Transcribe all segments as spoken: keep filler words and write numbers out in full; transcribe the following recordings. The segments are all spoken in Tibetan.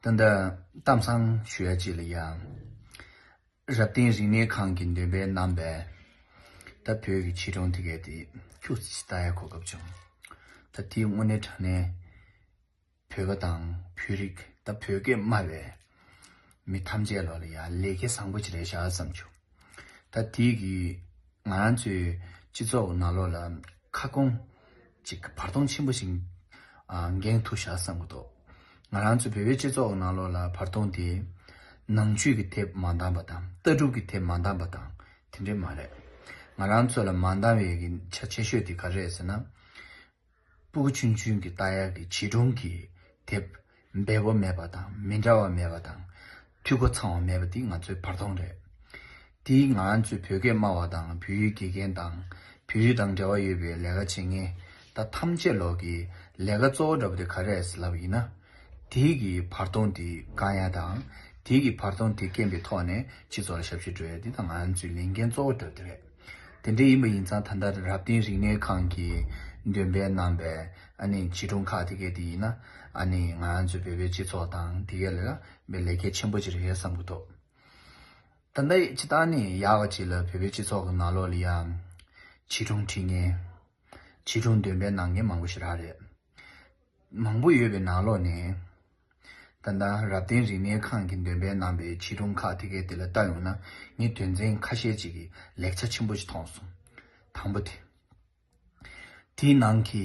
ད་ལྟ་གཏམ་བཟང་ཞུ་ཡ་ཅིག་ལ་ཡ། རབ་བརྟན་རིག་གནས་ཁང་གི་འདོན་པའི་རྣམ་པས་ད་བོད་ཀྱི་བྱིས་སྒྲུང་དེ་གས་དེ་ཁྱུག་ཙམ་ལྟ་ཡ་གོ་སྐབས་བྱུང་། ད་དེའི་དངོས་གནས་དྲང་གནས་བོད་པ་དང་བོད་རིགས་ད་བོད་སྐད་སྨྲ་བའི་མི་ཐམས་ཅད་ལོ་ལ་ཡ་ལེགས་སྐྱེས་བཟང་པོ་ཅིག་རེད་ཤག་བསམ་བྱུང་། ད་དེའི་གི་ང་རང་ཚོའི་སྤྱི་ཚོགས་ནང་ལོགས་ལ་ཁ་སྐོང་ཅིག་བར་སྟོང་ཆེན་པོ་ཞིག་ཨ་འགེངས་ཐུབ་ཤག་བསམ་གི་འདུག། ང་རང་ཚོ་བོད་པའི་སྤྱི་ཚོགས་ནང་ལོགས་ལ་བར་སྟོང་དེ་ནང་ཆོས་ཀྱི་དེབ་མ་འདང་པ་དང་ལྟ་གྲུབ་ཀྱི་དེབ་མ་འདང་པ་དང་དེ་འདྲས་མ་རེད། ང་རང་ཚོ་ལ་མ་འདང་བའི་གི་ཆ་ཆེ་ཤོས་དེ་ག་རེ་རེད་ཟེར་ན། སྤུ་གུ་ཆུང་ཆུང་གི་ལྟ་ཡག་གི་བྱིས་སྒྲུང་གི་དེབ་འབེལ་པོ་མེད་པ་དང་མི་འདྲ་བ་མེད་པ་དང་། འཐུས་སྒོ་ཚང་བ་མེད་པ་དེ་ང་ཚོའི་བར་སྟོང་རེད། དེས་ང་ཚོའི་བོད་སྐད་སྨྲ་བ་དང་བོད་ཡིག་དགེ་རྒན་དང་བོད་ཡིག་དང་འབྲེལ་བ་ཡོད་པའི་ལས་ཀ་བྱེད་མཁན་ད་ཐམས་ཅད་ལོག་གི་ལས་ཀ་གཙོ་བོ་འདྲ་པོ་དེ་ག་རེ་རེད་ལབ་ཡིན་ན། དེའི་གི་བར་སྟོང་དེ་བཀང་ཡ་དང་དེའི་གི་བར་སྟོང་དེ་རྐྱེན་པའི་ཐོག་ནས་སྤྱི་ཚོགས་ལ་ཞབས་ཞུ་སྤྲོད་ཡ་དེ་ད་ང་ཚོའི་ལས་འགན་གཙོ་བོ་འདྲ་པོ་དེ་རེད། དེ་འདྲ་ཡིན་པ་ཡིན་ཙང་ད་ལྟ་རབ་བརྟན་རིག་གནས་ཁང་གི་འདོན་པའི་རྣམ་པའི་ཨ་ནི་བྱིས་སྒྲུང་ཁག་དེ་གས་དེ་ཡིན་ན་ཨ་ནི་ང་ཚོའི་བོད་པའི་སྤྱི་ཚོགས་དང་དེ་གས་ལ་མི་ལེགས་སྐྱེས་ཆེན་པོ་ཅིག་རེད་བསམ་གི་འདུག། ད་ལྟ་སྤྱི་བཏང་ནས་ཡག་པ་ཅིག་ལ་བོད་པའི་སྤྱི་ཚོགས་ཀྱི་ནང་ལོགས་ལ་ཡང་བྱིས་སྒྲུང་བྲིས་མཁན་བྱིས་སྒྲུང་འདོན་པའི་ནང་མཁན་མང་པོ་ཞིག་རག་རེད། མང་པོ་ཡོད་པའི་ནང་ལོགས་ནས། ད་ལྟ་རབ་བརྟན་རིག་གནས་ཁང་གི་འདོན་པའི་རྣམ་པའི་བྱིས་སྒྲུང་ཁག་དེ་གའི་དེ་ལ་ལྟ་ཡོང་ན་ངས་དོན་ཚན་ཁ་ཤས་ཅིག་གི་ལེགས་ཆ་ཆེན་པོ་ཞིག་མཐོང་སོང་། དང་པོ་དེ། དེའི་ནང་གི་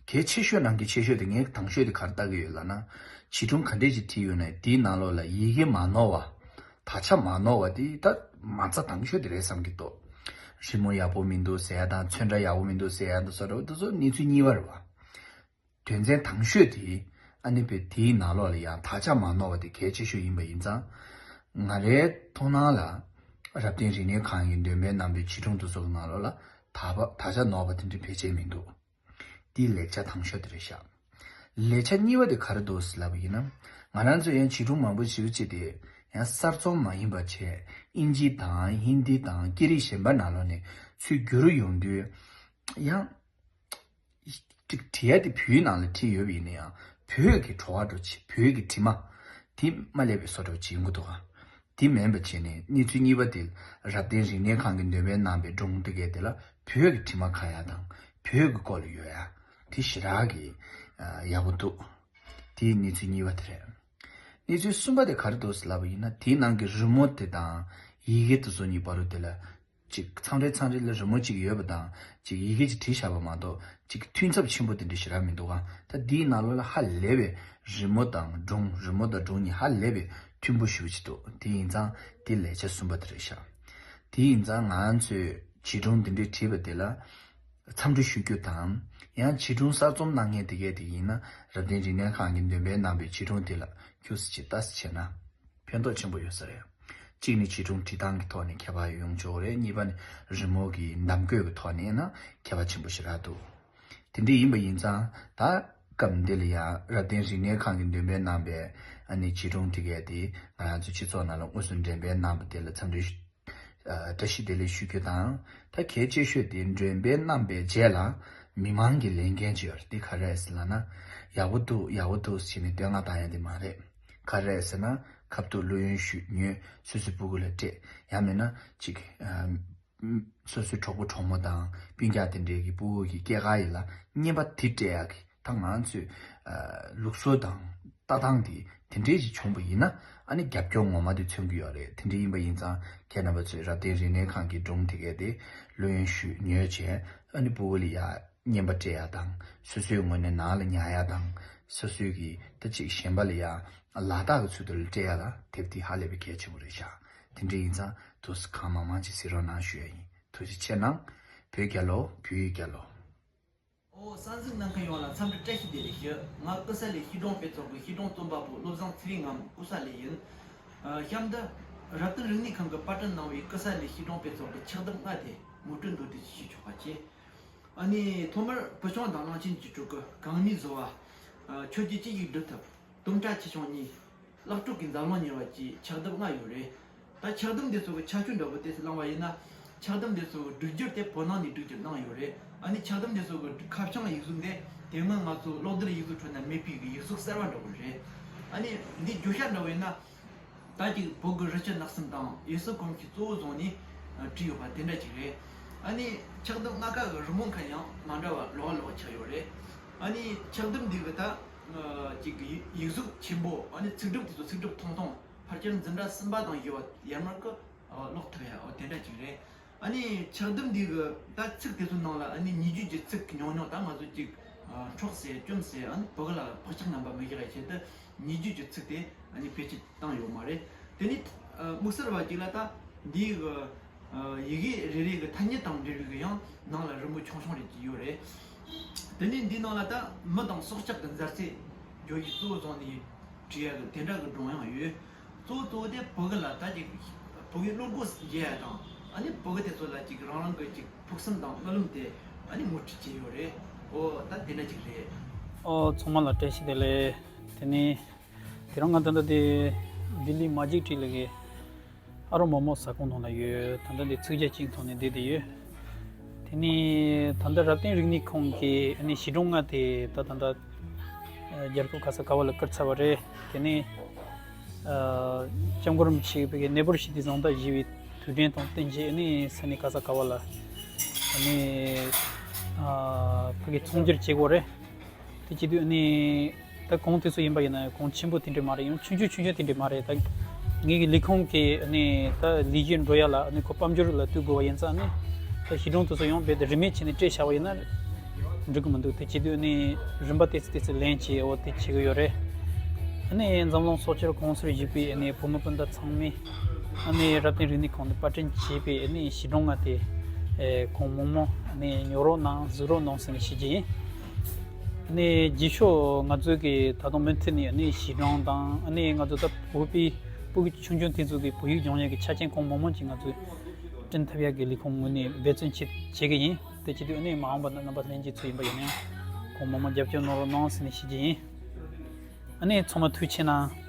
གལ་ཆེ་ཤོས་ནང་གི་ཆེ་ཤོས་དེ་ངས་དང་ཤོས་དེ་ག་རེ་ལྟ་གི་ཡོད་ལབ་ན། བྱིས་སྒྲུང་ག་འདྲས་ཅིག་བྲིས་ཡོད་ན་དེའི་ནང་ལོགས་ལ་ཡི་གེ་མ་ནོར་བ། དག་ཆ་མ་ནོར་བ་དེ་ད་མ་རྩ་དང་ཤོས་དེ་རེད་བསམ་གྱི་འདུག། རི་མོ་ཡག་པོ་མི་འདུག་ཟེར་ཡ་དང་ཚོན་ཁྲ་ཡག་པོ་མི་འདུག་ཟེར་ཡ་འདུག་ས་འདྲ་བོ་དེ་ཚོ་གནས་ཚུལ་གཉིས་པ་རེད་བ། དོན་ཚན་དང་ཤོས་དེ་ཨ་ནི་པའི་དེའི་ནང་ལོགས་ལ་ཡང་དག་ཆ་མ་ནོར་བ་དེ་གལ་ཆེ་ཤོས་ཡིན་པ་ཡིན་ཙང་། ང་རའི་མཐོང་སྣང་ལ་རབ་བརྟན་རིག་གནས་ཁང་གི་འདོན་པའི་རྣམ་པའི་བྱིས་སྒྲུང་དེ་ཚོ་གི་ནང་ལོགས་ལ་དག་པ་དག་ཆ་ནོར་བ་དེ་འདྲ་ཕལ་ཆེར་མི་འདུག། དེའི་ལེགས་ཆ་དང་ཤོས་དེ་རེད་ཤག། ལེགས་ཆ་གཉིས་པ་དེ་ག་རེ་འདུག་ཟེར་ལབ་པ་ཡིན་ན། ང་རང་ཚོ་ཡང་བྱིས་སྒྲུང་མང་པོ་ཞེ་པོ་ཅིག་དེ་ཡང་གསར་རྩོམ་མ་ཡིན་པ་བྱས་ཨིན་ཇི་དང་ཧིན་དི་དང་སྐད་རིགས་གཞན་པ་ནང་ལོགས་ནས་ཚུར་བསྒྱུར་ཡོང་དུས་ཡང་། ཅིག་བྲིས་ཡ་དེ་བོད་ནང་ལ་བྲིས་ཡོད་པ་ཡིན་ན་ཡང་བོད་ཀྱི་བྲོ་བ་འདྲ་བོ་ཅིག་བོད་ཀྱི་དྲི་མ་དེ་མ་སླེབས་པའི་བཟོ་འདྲ་བོ་ཅིག་ཡོང་གི་འདུག་ག། དེ་མིན་པ་བྱས་ནས་གནས་ཚུལ་གཉིས་པ་དེ་རབ་བརྟན་རིག་གནས་ཁང་གི་འདོན་པའི་རྣམ་པའི་སྒྲུང་དེ་གས་དེ་ལ་བོད་ཀྱི་དྲི་མ་ཁ་ཡ་དང་བོད་ཀྱི་སྐོར་ལ་ཡོད་ཡ་དེ་ཞེ་དྲག་གི་ཡག་པོ་འདུག། དེ་གནས་ཚུལ་གཉིས་པ་དེ་རེད། གནས་ཚུལ་གསུམ་པ་དེ་ག་རེ་འདུག་ཟེར་ལབ་པ་ཡིན་ན་དེའི་ནང་གི་རི་མོ་དེ་དང་ཡི་གེ་དེ་ཚོ་གཉིས་བར་དུ་དེ་ལ། ཅིག་མཚམས་རེ་མཚམས་རེ་ལ་རི་མོ་ཅིག་ཡོད་པ་དང་ཅིག་ཡི་གེ་ཅིག་བྲིས་བཞག་པ་མ་གཏོགས་ཅིག་མཐུན་ཚབས་ཆེན་པོ་དེ་འདྲ་ཞེ་དྲག་མི་འདུག་ག། ད་འདིའི་ནང་ལོགས་ལ་ཧ་ལས་པའི་རི་མོ་དང་སྒྲུང་རི་མོ་དང་སྒྲུང་གཉིས་ཧ་ལས་པའི་མཐུན་པོ་ཞེ་པོ་ཅིག་འདུག། དེ་ཡིན་ཙང་དེ་ལེགས་ཆ་གསུམ་པ་དེ་རེད་ཤག། དེ་ཡིན་ཙང་ང་ཚོས་བྱིས་སྒྲུང་འདི་འདྲའི་བྲིས་པ་དེ་ལ་འཚམས་འདྲི་ཞུ་རྒྱུ་དང་ཡང་བྱིས་སྒྲུང་གསར་རྩོམ་གནང་མཁན་དེ་གས་དེ་ཡིན་ན་རབ་བརྟན་རིག་གནས་ཁང་གི་འདོན་པའི་རྣམ་པའི་བྱིས་སྒྲུང་དེ་ལ་ཁྱུག་ཙམ་ཅིག་ལྟ་ཙམ་བྱས་ན། ཕན་ཐོགས་ཆེན་པོ་ཡོད་ས་རེད། གཅིག་ནི་བྱིས་སྒྲུང་བྲིས་སྟངས་ཀྱི་ཐོག་ནས་ཁྱད་པར་ཡོང་ཆོག་རེད། གཉིས་པ་ནི་རི་མོ་གི་གདམ་བཀོད་ཀྱི་ཐོག་ནས་ན་ཁྱད་པར་ཆེན་པོ་ཞེ་དྲག་འདུག། དེ་འདྲ་ཡིན་པ་ཡིན་ཙང་ད་སྐབས་འདི་ལ་ཡང་རབ་བརྟན་རིག་གནས་ཁང་གི་འདོན་པའི་རྣམ་པའི་ཨ་ནི་བྱིས་སྒྲུང་དེ་གས་དེ་ང་རང་ཚོ་སྤྱི་ཚོགས་ནང་ལ་དངོས་སུ་འདྲེན་པའི་རྣམ་པ་དེ་ལ་འཚམས་འདྲི་ཞུ། ཨ་བཀྲ་ཤིས་བདེ་ལེགས་ཞུ་རྒྱུ་དང་། ད་གལ་ཆེ་ཤོས་དེ་འདོན་པའི་རྣམ་པའི་རྗེས་ལ་མི་མང་གི་ལས་འགན་ཅིག་ཡོད་རེད། དེ་ག་རེ་རེད་ཟེར་ལབ་ན། ཡག་པོ་འདུག་ཡག་པོ་འདུག་ཟེར་ནས་བསྟོད་བསྔགས་བཏང་ཡ་དེ་མ་རེད། ག་རེ་རེད་ཟེར་ན་ཁ་ཐུག་བླུ་ཡོན་ཞུས་ཉོས་སོ་སོའི་སྤུ་གུ་ལ་སྤྲད། ཡང་མིན་ན་ཅིག་ཨ་སོ་སོའི་གྲོགས་པོ་གྲོགས་མོ་དང་སྤུན་ཀྱག་དེ་འདྲའི་གི་སྤུ་གུ་གི་སྐྱེས་སྐར་ཡིན་ལ་རྔན་པ་དེ་སྤྲད་ཡག་གི། ད་ང་ཚོས་ཨ་ལུགས་སྲོལ་དང་ལྟ་སྟངས་དེ་དེ་འདྲའི་ཞིག་བྱུང་བ་ཡིན་ན་ཨ་ནི་རྒྱབ་སྐྱོར་ངོ་མ་དེ་མཚོན་གྱི་ཡོད་རེད། དེ་འདྲ་ཡིན་པ་ཡིན་ཙང་ཁྱེད་རྣམ་པ་ཚོས་རབ་བརྟན་རིག་གནས་ཁང་གི་སྒྲུང་དེ་གས་དེ་བླུ་ཡོན་ཞུས་ཉོས་བྱས་ཨ་ནི་སྤུ་གུ་ལ་ཡ་རྔན་པ་སྤྲད་ཡ་དང་སོ་སོའི་ངོས་ནས་ནང་ལ་ཉར་ཡ་དང་སོ་སོའི་གི་ད་ཅིག་གཞན་པ་ལ་ཡ་ལག་རྟགས་ཀྱི་ཚུལ་དུ་ལ་སྤྲད་ཡ་ལ་དེབ་དེ་ཧ་ལས་པའི་གལ་ཆེན་པོ་རེད་ཤག། དེ་འདྲ་ཡིན་ཙང་དུས་གང་མང་མང་ཅིག་གཟིགས་རོགས་གནང་ཞུ་ཡ་ཡིན། ཐུགས་རྗེ་ཆེ་གནང་། བོད་རྒྱལ་ལོ། བོད་ཡིག་རྒྱལ་ལོ། ཨོ་གསན་གཟིགས་གནང་མཁན་ཡོངས་ལ་འཚམས་འདྲི་བཀྲ་ཤིས་བདེ་ལེགས་ཞུ། ང་ཀི་ས་ལའི་བྱིས་སྒྲུང་དཔེ་ཚོགས་ཀྱི་བྱིས་སྒྲུང་རྩོམ་པ་པོ་བློ་བཟང་ཚེ་རིང་ངམ་ཀུ་ས་ལི་ཡིན། ཨ་གཤམ་དུ་རབ་བརྟན་རིག་གནས་ཁང་གིས་པར་སྐྲུན་གནང་བའི་ཀི་ས་ལའི་བྱིས་སྒྲུང་དཔེ་ཚོགས་ཀྱི་ཕྱག་དེབ་ལྔ་དེ་ངོ་སྤྲོད་མདོར་བསྡུས་ཤིག་ཞུས་ཆོག་པ་བྱས། ཨ་ནི་ཐོག་མར་བུ་ཆུང་དང་གླང་ཆེན་གྱི་སྤྲུལ་སྐུ་གང་མིང་བཟོ་བ། ཨ་ཆོས་ཀྱི་ཅི་ཞིག་སྒྲུབ་ཐབས། དུམ་གྲ་ཆེ་ཆུང་གཉིས། ཀླག་ཕྲུག་གི་འཛམ་གླིང་ཉེ་བ་བཅས་ཕྱག་དེབ་ལྔ་ཡོད་རེད། ད་ཕྱག་དེབ་འདི་ཚོ་གི་ཁྱད་ཆོས་འདྲ་པོ་དེ་གླེང་བ་ཡིན་ན། ཕྱག་དེབ་འདི་ཚོ་གི་སྒྲིག་སྦྱོར་དེ་བོད་ནང་ནས་སྒྲིག་སྦྱོར་གནང་ཡོད་རེད། ཨ་ནི་ཕྱག་དེབ་འདི་ཚོ་གི་ཁ་བྱང་ཡིག་གཟུགས་འདི་དེ་སྔོན་ང་ཚོ་གློག་རྡུལ་ཡིག་གཟུགས་ཁྲོད་ན་མེད་པའི་གི་ཡིག་གཟུགས་གསར་བ་འདྲ་པོ་རེད། ཨ་ནི་འདི་བརྗོད་བྱ་འདྲ་བོ་ཡིན་ན། ད་ཅིག་བོད་ཀྱི་རི་སྐྱེས་ནགས་གསུམ་དང་ཡུལ་སྲོལ་གོམས་གཤིས་གཙོ་བོ་བཟུང་ནས་བྲིས་ཡོད་པ་དེ་འདྲ་ཅིག་རེད། ཨ་ནི་ཆགས་སྡུམ་ལྔ་ཀ་གི་རི་མོ་མཁན་ཡང་མ་འདྲ་བ་ལོགས་ལོགས་ཆགས་ཡོད་རེད། ཨ་ནི་ཆགས་སྡུམ་འདི་གི་ད་ཅིག་ཡིག་གཟུགས་ཆེན་པོ། ཨ་ནི་ཚིག་གྲུབ་དེ་ཚོ་ཚིག་གྲུབ་ཐུང་ཐུང་། ཕལ་ཆེར་འཛིན་གྲྭ་གསུམ་པ་དང་བཞི་བ་ཡར་མར་གི་ཀློག་ཐུབ་ཡ་འོ་དེ་འདྲ་ཅིག་རེད། ཨ་ནི་ཆགས་སྡུམ་འདི་གི་ད་ཚིག་དེ་ཚོའི་ནང་ལ་ཨ་ནི་ཉེ་བརྗོད་ཀྱི་ཚིག་ཉུང་ཉུང་། ད་ང་ཚོ་ཅིག་འཕྲོག་ཟེར་བཅོམ་ཟེར། ཨ་ནི་བོད་སྐད་ལ་བག་ཆགས་རྣམ་པ་མི་བཞག་ཡ་ཆེད་དུ་ཉེ་བརྗོད་ཀྱི་ཚིག་དེ་ཨ་ནི་བེད་སྤྱོད་བཏང་ཡོད་མ་རེད། དེ་ནི་དམིགས་བསལ་བ་ཅིག་ལ་ད་འདི་གི་ཡི་གེ་རེ་རེ་གི་ཐ་སྙད་དང་འབྲེལ་བའི་གི་ཡང་ནང་ལ་རི་མོ་ཆུང་ཆུང་རེ་ཅིག་ཡོད་རེད། དེ་ནས་འདི་ནང་ལ་ད་མི་དང་སྲོག་ཆགས་ཀྱི་མཛའ་བརྩེ་བརྗོད་ཡིག་གཙོ་བོ་བཟུང་ནས་བྲིས་ཡ་གི་དེ་འདྲ་གི་སྒྲུང་ཡང་ཡོད། གཙོ་བོ་གཙོ་བོ་དེ་བོད་སྐད་ལ་ད་ཅིག་བོད་སྐད་བློ་སྒོ་འབྱེད་ཡ་དང་། ཨ་ནི་བོད་སྐད་དེ་ཚོ་ལ་ཅིག་རང་རང་གི་ཅིག་ཕུགས་བསམ་དང་སྨོན་ལམ་དེ་ཨ་ནི་ངོ་སྤྲོད་བྱས་ཡོད་རེད། ཨོ་ད་དེ་འདྲ་ཅིག་རེད། ཨོ་ཚང་མ་ལ་བཀྲ་ཤིས་བདེ་ལེགས། དེ་ནས་དེ་རིང་ང་ད་ལྟ་དེ་ལྡི་ལི་མ་ཇིག་སྟྲིཊ་ལ་གི་ཨ་རོ་མོ་མོ་ཟ་ཁང་ནང་ལ་ཡོད། ད་ལྟ་འདི་ཚིག་རྒྱ་གཅིག་ཐོག་ནས་བསྡད་དེ་ཡོད། དེ་ནས་ད་ལྟ་རབ་བརྟན་རིག་གནས་ཁང་གི་ཨ་ནི་བྱིས་སྒྲུང་ལྔ་དེ་ད་ད་ལྟ་རྒྱལ་ཁབ་ག་ས་ག་བ་ལ་བསྐུར་ཚར་བ་རེད། དེ་ནས་ཨ་སྐྱབས་མགོན་རིན་པོ་ཆེ་གིས་ནེ་པོར་ཞི་བདེའི་གཟེངས་རྟགས་བཞེས་པའི་དུས་དྲན་དང་བསྟུན་བྱས་ཨ་ནི་ས་གནས་ག་ས་ག་བ་ལ་ཨ་ནི་ཨ་ཕ་གི་ཚོང་སྒྱུར་བྱེད་དགོས་རེད། དེ་བྱེད་དུས་ཨ་ནི་ད་གོང་དེ་ཚོ་ཡིན་པ་ཡིན་ན་གོང་ཆེན་པོ་དེ་འདྲ་མ་རེད། ཡང་ཆུང་ཆུང་ཆུང་ཆུང་དེ་འདྲ་མ་རེད། ད་ངེད་ཀྱི་ལས་ཁུངས་ཀྱི་ཨ་ནི་ད་ལས་གཞི་འགྲོ་ཡ་ལ་ཨ་ནི་ཁོ་དཔལ་འབྱོར་ལ་ལྟོས་དགོས་པ་ཡིན་ཙང་ཨ་ནི་ད་བྱིས་སྒྲུང་དེ་ཚོ་ཡང་རྦད་དེ་རིན་མེད་བྱས་ནས་སྤྲད་བཞག་པ་ཡིན་ན་འགྲིག་གི་མི་འདུག་དེ་བྱེད་དུས་ཨ་ནི་རིན་པ་ཏོག་ཙམ་ཏོག་ཙམ་ལེན་བྱས་འོ་དེ་བྱེད་ཀྱི་ཡོད་རེད། ཨ་ནི་འཛམ་གླིང་སྲོག་ཆགས་གོང་ཟུར་བཞི་པའི་ཨ་ནི་བུ་མོ་སྤུན་ཟླ་ཚང་མས་ཨ་ནི་རབ་བརྟན་རིག་གནས་ཁང་ནས་པར་སྐྲུན་བྱས་པའི་ཨ་ནི་བྱིས་སྒྲུང་ལྔ་དེ་ཨེ་གང་མང་མང་ཨ་ནི་ཉོ་རོགས་གནང་གཟིགས་རོགས་གནང་ཟེར་ནས་ཞུ་རྒྱུ་ཡིན། ཨ་ནི་རྗེས་ཕྱོགས་ང་ཚོའི་གི་ད་དུང་མུ་མཐུད་ནས་ཨ་ནི་བྱིས་སྒྲུང་དང་ཨ་ནི་ང་ཚོ་ད་བོད་པའི་སྤུ་གུ་ཆུང་ཆུང་དེ་ཚོ་གི་བོད་ཡིག་སྦྱོང་ཡས་ཀྱི་ཆ་རྐྱེན་གང་མང་མང་ཅིག་ང་ཚོས་བསྐྲུན་ཐུབ་ཡས་ཀྱི་ལས་ཁུངས་ངོས་ནས་འབད་བརྩོན་བྱེད་བྱེད་ཀྱི་ཡིན། དེ་བྱེད་དུས་ཨ་ནི་མ་འོངས་པ་ན་རྣམ་པ་ལྷན་རྒྱས་ཚོ་ཡིན་པ་ཡིན་ན་ཡང་གང་མང་མང་རྒྱབ་སྐྱོར་གནང་རོགས་གནང་ཟེར་ནས་ཞུ་རྒྱུ་ཡིན། ཨ་ནི་ཚང་མ་ཐུགས་རྗེ་གནང་།